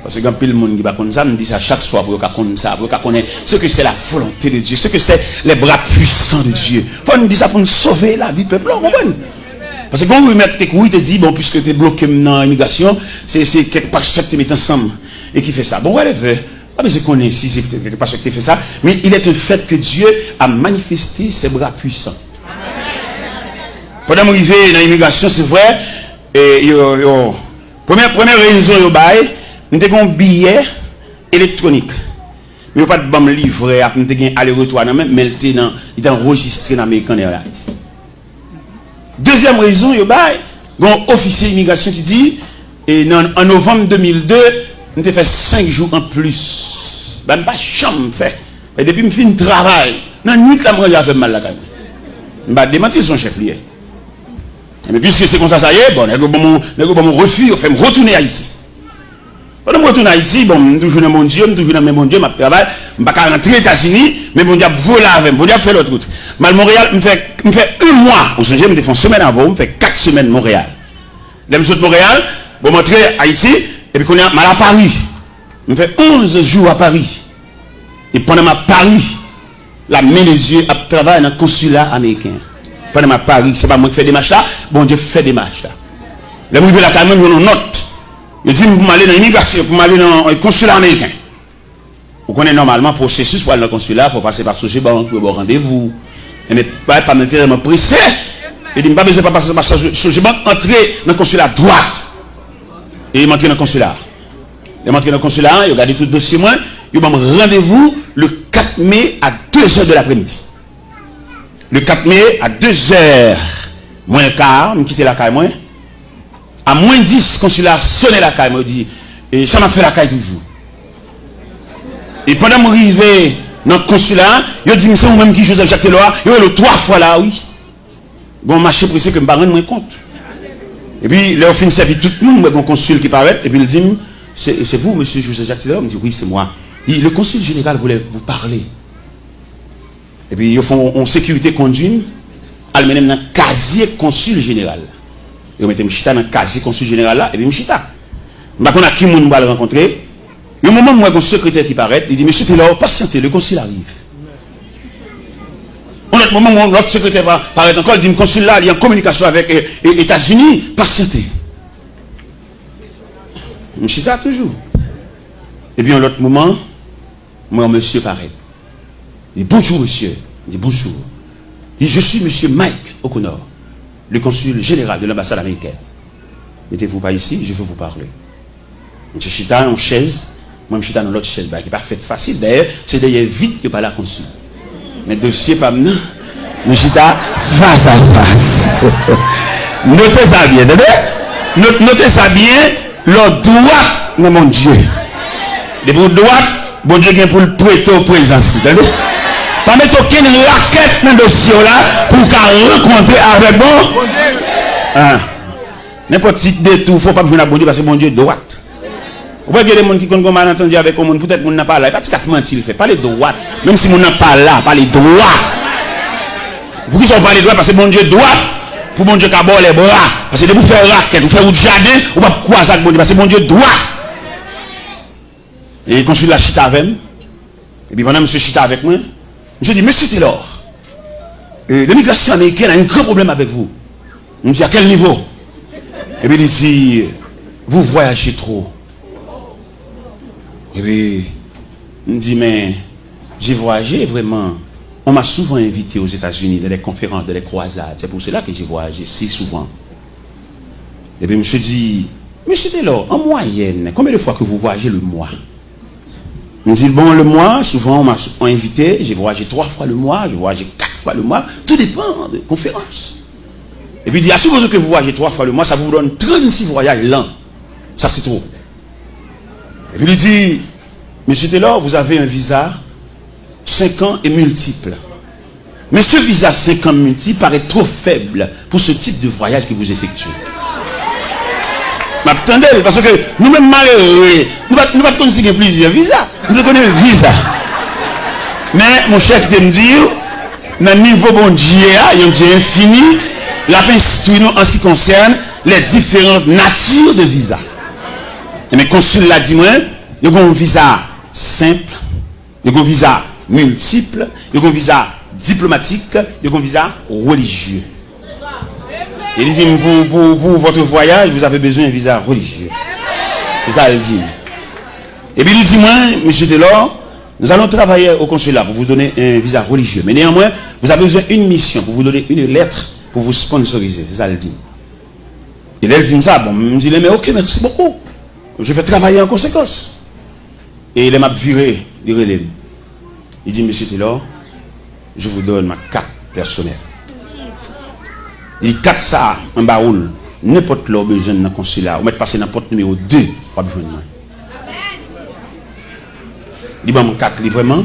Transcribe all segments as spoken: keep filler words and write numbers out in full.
Paske gen anpil moun ki pa konn sa, m di sa chak swa pou yo ka konn sa, pou yo ka konnen ce que c'est la volonté de Dieu, ce que c'est les bras puissants de Dieu. Fò n di sa pou n sove lavi pèp la, w konprann? Paske gen yon rimè ki te kouri, te di, bon, piske te bloke m nan imigrasyon, se, se kèk pastè ki te met ansanm e ki fè sa. Bon, whatever. Pa bezwen konnen si se kèk pastè ki te fè sa, men il est un fait que Dieu a manifesté ses bras puissants. Pandan m rive nan imigrasyon, se vre, e, yo, yo, premye, premye rezon yo bay, m te gen yon biyè elektwonik. Men yo pa t ban m livrè a pou m te gen ale retou a nan men m, men l te nan, li te anrejistre nan American Airlines. Dezyèm rezon yo bay, gen yon ofisye imigrasyon ki di, e nan, an novanm de mil de, m te fè senk jou anplis. Bagay m pa janm fè. E depi m fin travay, nan nwit la m ranje afè m m al lakay mwen. M pa demanti l se yon chèf li ye. Men piske se konsa sa ye, bon, nèg yo ban m, nèg yo ban m refi, yo fè m retounen Ayiti. Pandan m retounen Ayiti, bon, m toujou nan Bondye, m toujou nan men Bondye, m ap travay, m pa ka rantre Etazini, men Bondye ap vole avè m, Bondye ap fè lòt wout. M al Monreyal, m fè, m fè yon mwa, ou sonje, m te fè yon semèn avè w, m fè kat semèn Monreyal. Lè m sot Monreyal, bon, m antre Ayiti, epi kounye a, m al a Pari. M fè onz jou a Pari. E pandan m ap Pari, la men de Dye ap travay nan konsila ameriken an. Pandan m ap Pari, se pa mwen ki fè demach la, Bondye fè demach la. Lè m rive lakay mwen, m jwenn yon nòt. Yo di m pou m ale nan imigrasyon, pou m ale nan, eh, konsila ameriken. Ou konnen nòmalman pwosesis pou al nan konsila, fò w pase pa Sogebank, yo ba w randevou. Enben, bagay pa m te tèlman prese, yo di m pa bezwen pa pase pa Sogebank, antre nan konsila dwat. E m antre nan konsila. Lè m antre nan konsila a, yo gade tout dosye mwen, yo ban m randevou le kat me a de zè de lapremidi. Le kat me a de zè mwens le ka, m kite lakay mwen. A mwens dis, konsila a sonnen lakay mwen, yo di, "E sa m ap fè lakay toujou?" E pandan m rive nan konsila a, yo di m, "Se ou menm ki Joseph Jacques Telor a?" Yo rele w twa fwa la, wi. Bon, mache prese ke m pa rann mwen kont. Epi, lè yo fin sèvi tout moun, m wè gon konsil ki parèt, epi l di m, "C'est, c'est vous, monsieur Joseph Jacques Telor?" M di, "Oui, c'est moi." Li, "Le consul général voulait vous parler." Epi, yo fè yon, yon sekirite kondui m, al mennen m nan kazye konsil jeneral la. Yo mete m chita nan kazye konsil jeneral la, epi m chita. M pa konn ak ki moun m pral rankontre. Yon moman, m wè gon sekretè ki parèt, li di, "Monsieur Telor, patientez, le consul arrive." Yon lòt moman, yon lòt sekretè pa-, parèt ankò, li di m, "Konsil la, li an kominikasyon avèk, eh, eh, Etazini, pasyante." M chita toujou. Epi yon lòt moman, m wè yon mesye parèt. Li di, "Bonjour, monsieur." M di, "Bonjour." Li di, "Je suis monsieur Mike O'Connor, le consul général de l'ambassade américaine. Mettez-vous par ici, je veux vous parler." M te chita yon chèz, mwen m chita nan lòt chèz, bagay ki pa fèt fasil. Dayè, se dèyè vit yo pale ak konsil. Men dosye pa m nan, nou chita fas a fas. Note sa byen, tande? Not-, note sa byen, lè w dwat nan Bondye. Depi w dwat, Bondye gen pou l prete w prezans li, tande? Pa mete okenn rakèt nan dosye w la pou w ka rankontre avèk bon. Ah. Nenpòt ti detou w fè, w p ap jwenn ak Bondye, paske Bondye dwat. Ou pa gen de moun ki konn gon malantandi avèk yon moun, poutèt moun nan pa la, e pa ti kras manti l fè. Pale dwat. Menm si moun nan pa la, pale dwat. Poukisa w pale dwat? Paske Bondye dwat. Pou Bondye ka ba w lèbra. Paske depi w fè rakèt, ou fè wout jaden, ou p ap kwaze ak Bondye, paske Bondye dwat. E konsil la chita avè m. Epi pandan misye chita avèk mwen, misye di, "Monsieur Telor, euh, l'immigration américaine a un grand problème avec vous." M di, "À quel niveau?" Epi li di, "Vous voyagez trop." Epi m di, "Mais j'ai voyagé vraiment. On m'a souvent invité aux États-Unis dans des conférences, dans des croisades. C'est pour cela que j'ai voyagé si souvent." Epi misye di, "Monsieur Telor, en moyenne, combien de fois que vous voyagez le mois?" M di, "Bon, le mois, souvent, on m'a, on invité, j'ai voyagé trois fois le mois, j'ai voyagé quatre fois le mois, tout dépend de conférence." Epi li di, "À supposer que vous voyagez trois fois le mois, ça vous donne trente-six voyages l'an. Ça, c'est trop." Epi li di, "Monsieur Telor, vous avez un visa cinq ans et multiple. Mais ce visa cinq ans multiple paraît trop faible pour ce type de voyage que vous effectuez." M ap tande l, paske nou menm malere, nou pa, nou pa t konn si gen plizyè viza. Nou te konnen viza. Men, monchè, kite m di w, nan nivo Bondye a, yon Dye enfini, l ap enstwi nou en ce qui concerne les différentes natures de visa. Ebyen, konsil la di mwen, yo gen yon viza senp, yo gen yon viza miltip, yo gen yon viza diplomatik, yo gen yon viza relijye. E li di m, pour, pour, pour votre voyage, vous avez besoin d'un visa religieux. Se sa l di m. Epi li di mwen, Mesye Telor, nous allons travailler au consulat pour vous donner un visa religieux. Mais néanmoins, vous avez besoin d'une mission pour vous donner une lettre pour vous sponsoriser. Se sa l di m. E lè l di m sa, bon, m di li, men ok, merci beaucoup. Je vais travailler en conséquence. E lè m ap vire, li rele m. Li di, Mesye Telor, je vous donne ma carte personnelle. Li di, kat sa a, mwen ba ou l. Nenpòt lè w bezwen m nan konsila, ou mèt pase nan pòt nimewo de, w ap jwenn mwen. Li ban m kat li vrèman.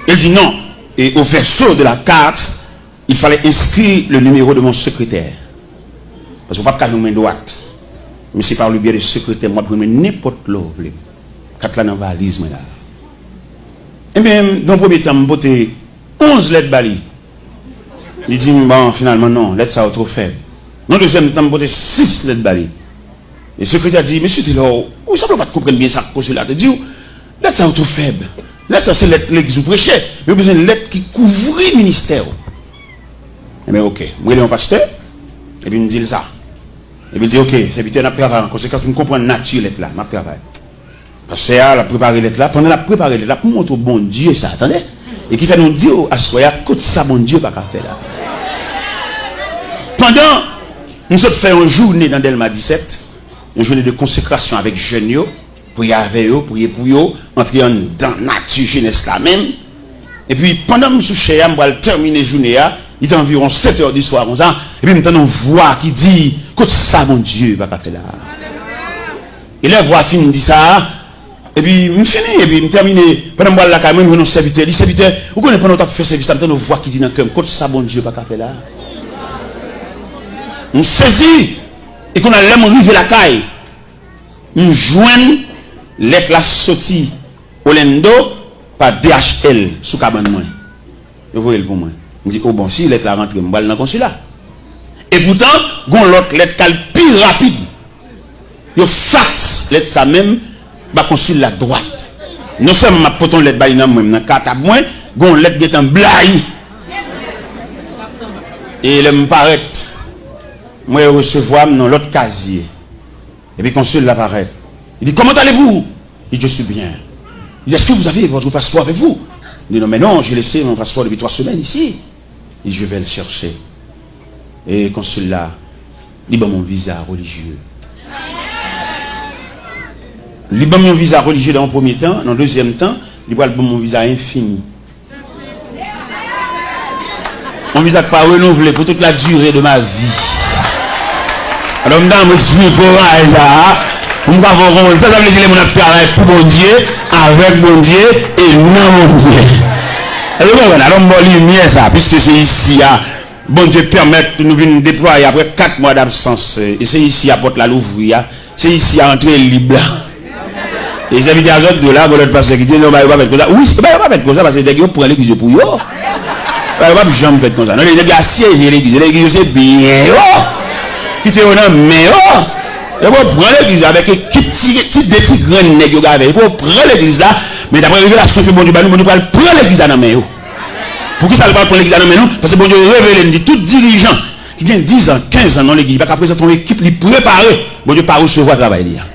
E l di, non. Et au verso de la carte, il fallait inscrire le numéro de mon secrétaire. Paske w p ap ka jwenn mwen dwat. Men se par le biais de sekretè m, w ap jwenn mwen nenpòt lè w vle. Kat la nan valiz mwen la. Ebyen, nan premye tan, m pote onz lèt ba li. Li di m, bon, finalman, non, lèt sa yo twò fèb. Nan dezyèm tan, m pote sis lèt ba li. E sekretè a di, Mesye Telor, ou sanble w pa t konprann byen sa konsila te di w. Lèt sa yo twò fèb. Lèt sa se lèt legliz ou preche. Men yo bezwen lèt ki kouvri ministè w. Ebyen, ok. M rele yon pastè, epi m di l sa. Epi l di, ok, sèvitè, n ap travay an konsekans pou m konprann nati lèt la. M ap travay. Pastè a, l ap prepare lèt la. Pandan l ap prepare lèt la, pou m montre w Bondye sa, tande. E ki fè nou di w aswè a, kot sa Bondye pa ka fè la. Pandan m sot fè yon jounen nan Dèlma disèt, yon jounen de konsekrasyon avèk jèn yo, priye avè yo, priye pou yo, antre anndan nati jenès la menm. Epi pandan m sou chè a, m pral tèmine jounen an, li te anviwon sèt è di swa konsa, epi m tande yon vwa ki di, kot sa Bondye pa ka fè la. E lè vwa fin di sa, epi m fini, epi m tèmine, pandan m pral lakay mwen, m jwenn yon sèvitè, li, sèvitè, ou konnen pandan w t ap fè sèvis la, m tande yon vwa ki di nan kè m, kot sa Bondye pa ka fè la. M sezi, e kounye a lè m rive lakay, m jwenn lèt la soti Orlando pa D H L sou kabann mwen. Yo voye l pou mwen. M di, o bon, si lèt la rantre, m pral nan konsila. Epoutan, gon lòt lèt k al pi rapid. Yo faks lèt sa menm ba konsil la dwat. Non sèlman m ap pote yon lèt ba li nan men m, nan katab mwen, gon lèt gentan blayi. E lè m parèt, m wè yo resevwa m nan lòt kazye. Epi konsil la parèt. Li di, comment allez-vous? Je dis, je suis bien. Il dit, est-ce que vous avez votre passeport avec vous? Je dis, non, mais non, j'ai laissé mon passeport depuis trois semaines ici. Il dit, je vais le chercher. E konsil la, li ban m yon viza relijye. Li ban m yon viza relijye nan yon premye tan, nan dezyèm tan, li pral ban m yon viza enfini. Yon viza k pa renouvle pour toute la durée de ma vie. Alò, m ta renmen eksprime kouraj sa a, pou m ka fè w konprann sa, sa vle di lè moun ap travay pou Bondye, avèk Bondye, e nan Bondye. Èske w konprann? Alò, m ba w limyè sa, piske se isi a, Bondye pèmèt nou vin deplwaye apre kat mwa dabsans, e se isi a pòt la louvri a, se isi a antre lib la. E sèvitè a sot di w la, gon lòt pastè ki di, non, bagay yo pa fèt konsa. Wi, bagay yo pa fèt konsa, paske nèg yo pran legliz yo pou yo. Bagay yo p ap janm fèt konsa. Non, nèg yo asyeje legliz yo, legliz yo se byen yo. Kite yo nan men yo. Yo pou pran legliz yo avèk ekip ti, ti de ti grenn nèg yo gen avè yo. Yo pou pran legliz la, men daprè revelasyon ke Bondye ba nou, Bondye pral pran legliz la nan men yo. Poukisa l pral pran legliz la nan men nou? Paske Bondye revele n di tout dirijan ki gen diz an, kenz an nan legliz, li pa ka prezante yon ekip li prepare, Bondye pa resevwa travay li a.